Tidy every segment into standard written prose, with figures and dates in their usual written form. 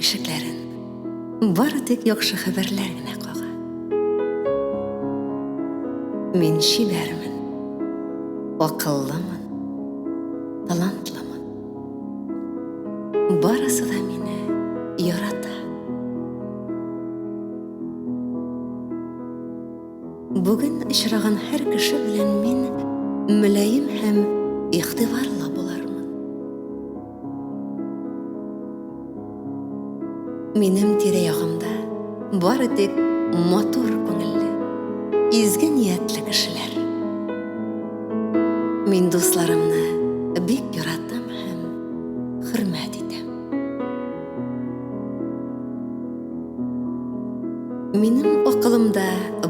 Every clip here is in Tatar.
ишекләрен бары тик яхшы хәбәрләр генә кага. Мин чибәрмен, акыллымын, талантлымын. Барысы да мине ярата. Бүген очраган һәр кеше белән мин мөлаем һәм игътибарлы булырмын. Минем тирә-ягымда бары тик матур күңелле, изге ниятле кешеләр. Мин дусларымны бик яратам һәм хөрмәт итәм. Минем акылымда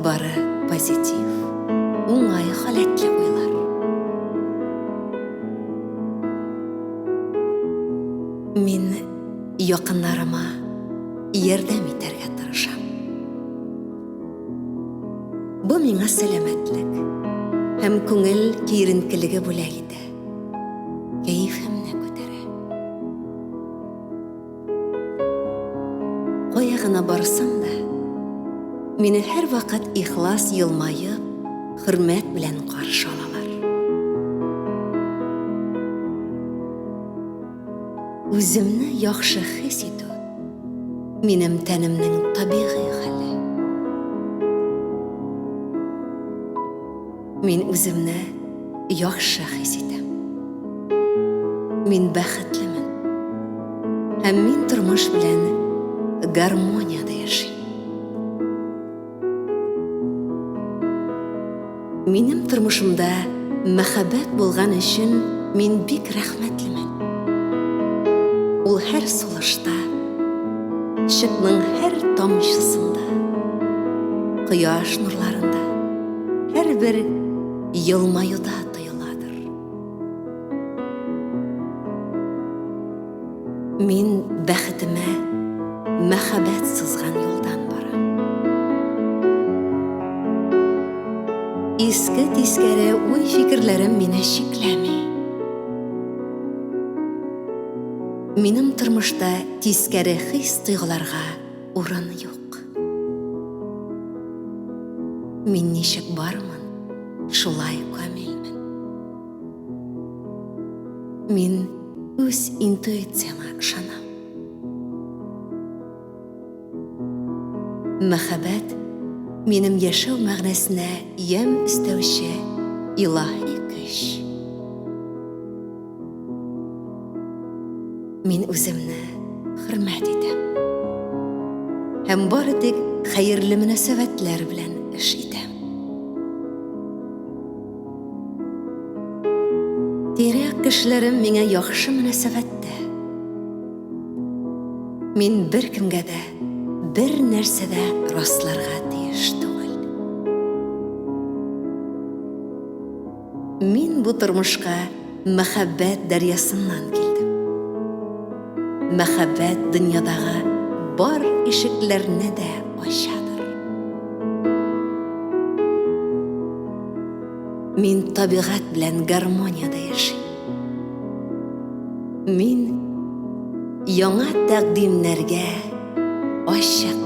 бары позитив, уңай халәтле уйлар. Мин якыннарыма ярдәм итәргә тырышам. Бу миңа сәламәтлек һәм күңел киеренкелеге бүләк итә, кәефемне күтәрә. Кая гына барсам да, мине һәрвакыт ихлас елмаеп, хөрмәт белән каршы алалар. Үземне яхшы хис итү минем тәнемнең табигый хәле. Мин үземне яхшы хис итәм. Мин бәхетлемен. Һәм мин тормыш белән гармониядә яшим. Минем тормышымда мәхәббәт булган өчен мин бик рәхмәтлемен. Ул һәр сулышта, чыкның һәр тамчысында, кояш нурларында, һәрбер елмаюда тоеладыр. Мин бәхетемә мәхәббәт сызган юлдан барам. Иске тискәре уй-фикерләрем мине чикләми. Минем тормышта тискәре хис-тойгыларга урын юк. Мин ничек бармын, шулай камилмен. Мин үз интуициямә ышанам. Мәхәббәт минем яшәү мәгънәсенә ямь өстәүче илаһи көч. Мин үземне хөрмәт итәм. Һәм бары тик хәерле мөнәсәбәтләр белән эш итәм. Тирә кешеләрем миңа яхшы мөнәсәбәттә. Мин беркемгә дә бер нәрсә дә расларга тиеш түгел. Мин бу тормышка мәхәббәт дәрьясыннан килдем. Мәхәббәт дөньядагы бар ишекләрне дә ачадыр. Мин табигать белән гармониядә яшим. Мин яңа тәкъдимнәргә ачык.